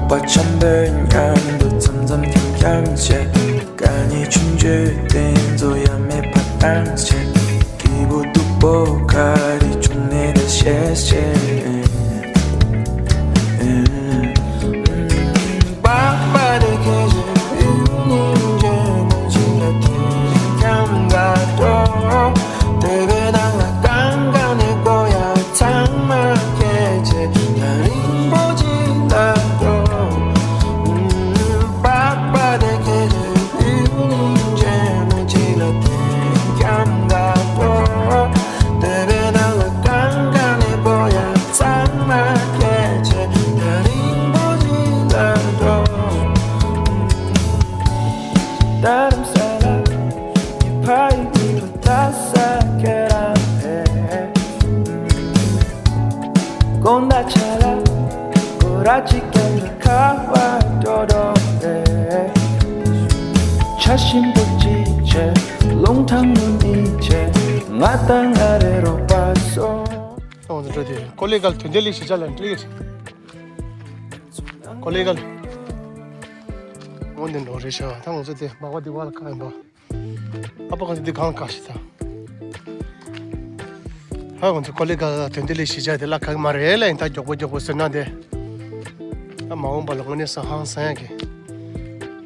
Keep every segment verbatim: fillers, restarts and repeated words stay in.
བ་ཆེན་པོའི་མཉམ་དུ་འཛོམས་འཛོམས་འཁྱམ་འཁྱམ་བྱས། དཀའ་ཉེན་ཆུང་ཆུང་དེ་ཚོ་ཡང་མེད་པ་བཏང་བྱས། སྐྱིད་པོ་སྡུག་པོ་ག་རེ་བྱུང་ནས་ད་ཤེས་བྱས། ང་ཚོ་འགྲོ་དེ་ཀོ་ལི་གྷལ་དོན་ལྡན་གླིང་གཞིས་ཆགས་ལ་འགྲིག་ཡོད། ཀོ་ལི་གྷལ། འོ་འདི་འགྲོ་རེད་ཤག་ད་ང་ཚོ་དེ་མག་པ་དེ་བར་ལ་ཁ་ཡིན་པ། ཨ་ཕ་ང་ཚོ་འདི་གང་ལ་ཁ་ཤི་ད། ཧ་ང་ཚོ་ཀོ་ལི་གྷལ་དོན་ལྡན་གླིང་གཞིས་ཆགས་དེ་ལ་ཁ་གི་མ་རེད་ལ་ཡིན་ད་མགྱོགས་པོ་མགྱོགས་པོ་ཟེར་ན་དེ། ད་མ་འོངས་པ་ལ་དངོས་གནས་ས་ཧང་སང་ཡ་གི་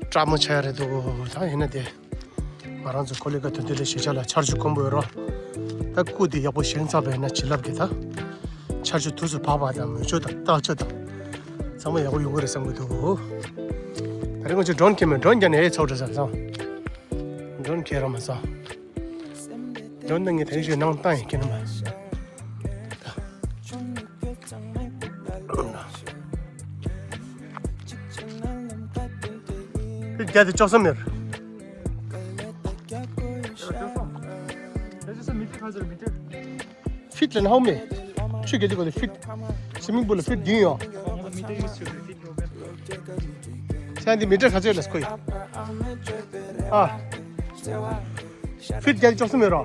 སྐྲག་མོ་ཆགས་ཡ་རེད་འདུག་ད་ཡིན་ན་དེ། ང་རང་ཚོ་ཀོ་ལི་གྷལ་དོན་ལྡན་གླིང་གཞིས་ཆགས་ལ་ཆར་ཆུ་དཀོན་པོ་ཡོད་རོགས། ད་སྐུ་དེ་ཡག་པོ་བཞེངས་ཚར་བས་ན་བྱིན་རླབས་ཀྱི་ད། ཆར་ཆུ་དུས་སུ་བབས་པ་དང་མེ་མཆོད་དང་རྟགས་མཆོད་དང་། ཚང་མ་ཡག་པོ་ཡོང་གི་རེད་བསམ་གྱི་འདུག་ད་རེས་ང་ཚོ་ཌོན་ཁྱེར་མེད་ཌོན་རྒྱབ་ནས་ཨེ་ཚོགས་འགྲོ་ས་སོང་། ཌོན་ཁྱེར་ར་མ་སོང་། ཌོན་ནང་ངས་ད་ཡིན་ཞུས་ནང་བཏང་ཡིན་ཁྱེར་ན་མ། ཕིཊ་བརྒྱ་དང་བཅུ་གསུམ་ཡོད། ཕིཊ་ལ་ནི་ཧའོ་མེ། ཆུ་རྒྱག་དུས་གོ་དེ་ཕིཊ། སུའི་མིང་པུལ་ལ་ཕིཊ་བདུན་ཡོད། ས་འདི་མི་ཊར་ག་ཚོད་ལ་སྐོ་ཡི། ཨ། ཕིཊ་བརྒྱ་དང་བཅུ་གསུམ་ཡོད་རོ།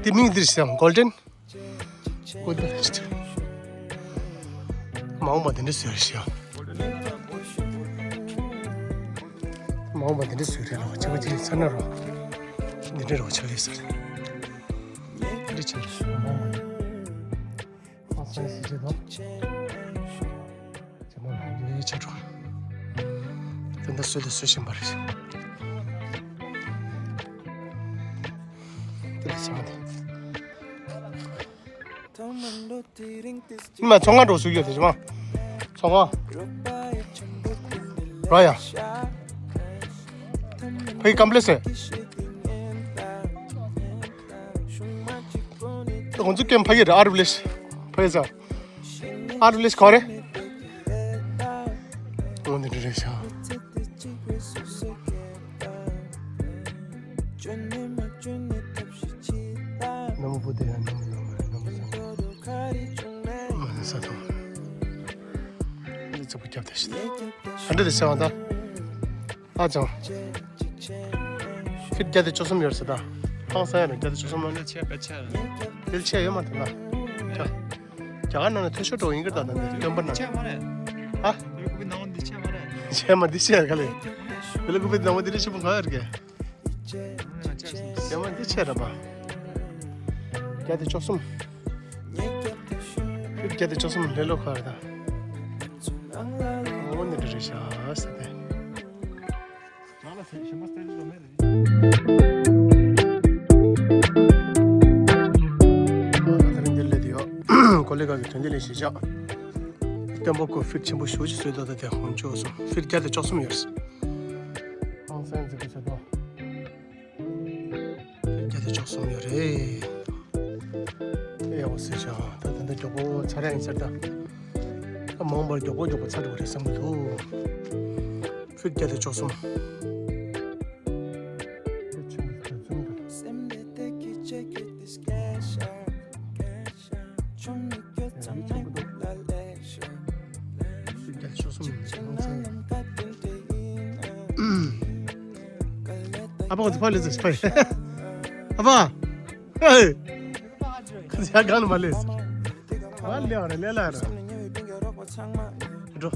འདི་མིང་འདིར་ཟེར་གོལ་ཌེན། མ་འོངས་པ་དེ་འདྲ་བཟོས་རེད་ཤག་མ་འོངས་པ་དེ་འདྲ་བཟོས་རེད་ལ་ཆེ་བ་ཅིག་ཚར་ན་རོ། འདི་འདྲ་རོ་ཆགས་ཡོད་ས་རེད། འདི་འདྲ་ཆགས་རེད་མ་འོངས་པ། ཨ་ས་ཡི་སི་ཇེ་དང་། ཇེ་མང་ལ་འདི་ཆགས་འགྲོ། དེ་འདྲ་བཟོས་དང་བཟོ་བཞིན་པ་རེད། དེ་ལ་ཆགས་འདི། མ་ཚོང་ཁང་འགྲོ་སུ་ཡོད་དེ་ཅི་མ། ཚོང་ཁང་། ར་ཡ། ཕ་གི་ཀམ་པ་ལེ་སི་རེད། ང་ཚོ་ཀེམ་ཕ་གི་རེད་ཨར་བི་ལེ་ཇི། ཕ་གི་ས། ཨར་བི་ལེ་ཇི་ག་རེ། འོ་འདི་འདྲ་རེད་ཤག་ནམ་བུ་དེ་ཡང་ནམ་ནམ་རེད་ནམ་ས་དང་། འདི་ཚོ་བུ་རྒྱབ་དེ་ཤི་ད། ཨ་འདྲ་དེ་ཟེར་བ་ད། ཨ་ཅང་། ཕིཊ་བརྒྱ་དང་བཅུ་གསུམ་ཡོད་ཟེར་ད། ཧང་སང་ཡ་ན་བརྒྱ་དང་བཅུ་གསུམ་ལ་ཆེ་བེད་ཆེ་ར། དེ་ཆེ་ཡོད་མ་ཐུབ་ན། རྒྱ་གར་ནང་ནས་མཐོ་ཤོས་འགྲོ་ཡིན་གྱི་རེད་ད་ད་ནས་སྟོན་པ་ན། ཆེ་མ་རེད། ཨ། ཡུ་གུ་པི་ནང་འདི་ཆེ་མ་རེད། ཆེ་མ་འདི་ཆེ་ག་ལེ། ཡུ་གུ་པི་ནང་འདི་རེ་ཆེ་པོ་ག་རེད་གི། ཆེ་མ་འདི་ཆེ་ར་པ། བརྒྱ་དང་བཅུ་གསུམ། བརྒྱ་དང་བཅུ་གསུམ་ལེ་ལོ་ག་རེད་ད། འོ་འདི་འདྲ་རེད་ཤག་ཟེར་ཏེ། ཀོ་ལི་གྷལ་གྱི་དོན་ལྡན་གླིང་གཞིས་ཆགས། སྟོན་པ་སྐུ་ཕིཊ་ཆེན་པོ་ཞེ་པོ་ཅིག་བཟོས་འདུག་ད་དེ་ཧོན་ཅོ་སོང་ཕིཊ་བརྒྱ་དང་བཅུ་གསུམ་ཡོད་རེད། ཧང་སང་འཛིན་གྱི་བྱེད་དོ། བརྒྱ་དང་བཅུ་གསུམ་ཡོད་རེད། ཨེ་ཡག་པོ་ཟེར་བྱུང་། ད་ད་ལྟ་མགྱོགས་པོ་ཚར་ཡ་ཡིན་ཟེར་ད། ད་མ་འོངས་པར་མགྱོགས་པོ་མགྱོགས་པོ་ཚར་འགྲོ་གི་རེད་བསམ་གྱི་འདུག་ཕིཊ་བརྒྱ་དང་བཅུ་གསུམ། ཕིཊ་ཆེན་པོ་དོན་གསུམ་དང་། ཨ་ཕ་ཁོ་ཚོ་ཕ་ལས་ཚོ་ཕ། ཨ་ཕ། ཧེ། ཁོ་ ཡ་གང་ལ་མ་ལས། མ་ལས་བ་རེད་ལས་ལ་རེད། འགྲོ།